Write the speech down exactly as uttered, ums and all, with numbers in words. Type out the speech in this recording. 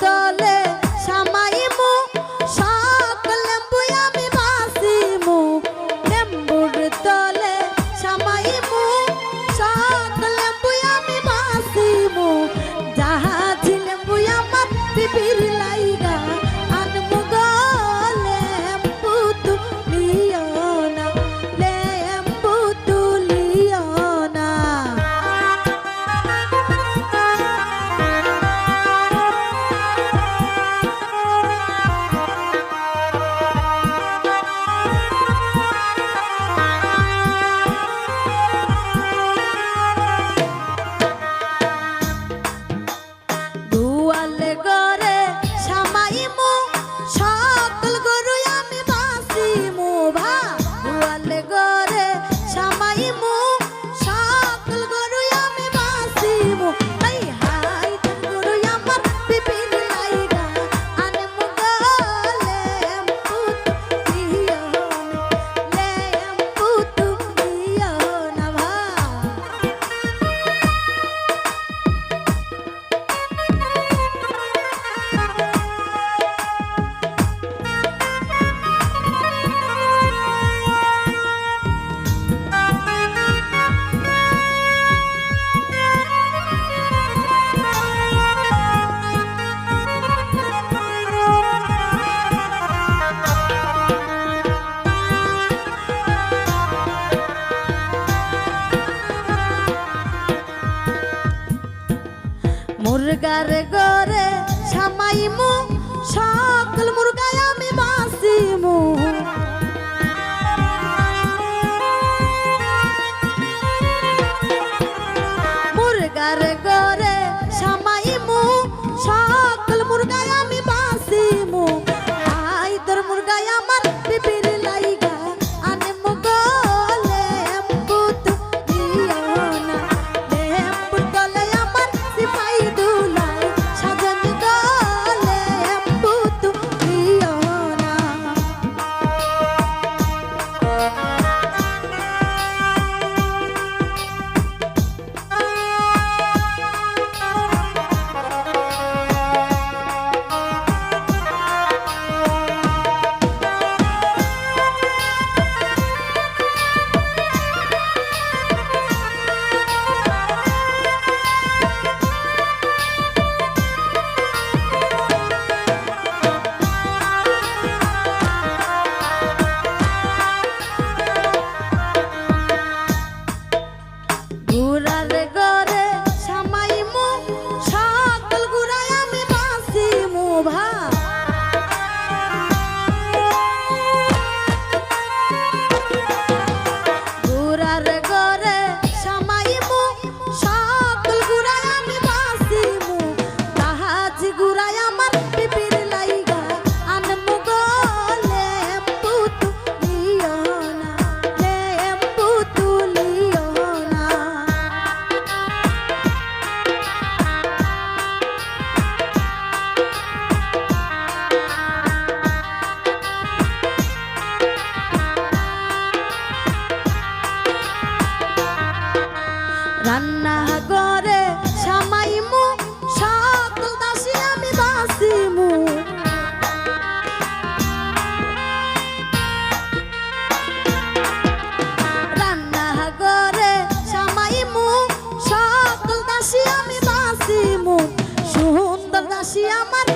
তলে সামাইমু, সকল লেম্বু আমি বাছিমু। লেম্বুর তলে সামাইমু, সকল লেম্বু আমি বাছিমু। জাহাজি লেম্বু আমার পিপির লাইগা আনমু গো। লেম্বু তুলিও না, লেম্বু তুলিও না। গোয়াল ঘরে সামাইমু, সকল গরু আমি বাছিমু। ভা, গোয়াল ঘরে সামাইমু, সকল গরু আমি বাছিমু। হাই হাই, তোর গরু আমার পিপির লাইগা আনমু গো। লেম্বু তুলিও না, লেম্বু তুলিও না ভা। মুরগার ঘরে সামাইমু, সকল মুরগায় আমি বাছিমু। মুরগার ঘরে সামাইমু, সকল মুরগায় আমি বাছিমু। হাই তোর মুরগায় আমার পিপির লাইগা আনমু গো। লেম্বু তুলিও না, লেম্বুর তলে আমার সিপাই দুলাল সাজন গো। লেম্বু তুলিও না। গুড়ার ঘরে সামাইমু, সকল গুড়ায় আমি বাছিমু ভা। গুড়ার ঘরে সামাইমু, সকল গুড়ায় আমি বাছিমু। জাহাজি গুড়ায় আমার পিপির লাইগা আনমু গো। লেম্বু তুলিও না, লেম্বু তুলিও না। রান্না ঘরে সামাইমু, সকল দাসী আমি বাছিমু। রান্না ঘরে সামাইমু, সকল দাসী আমি বাছিমু। সুন্দর দাসী আমার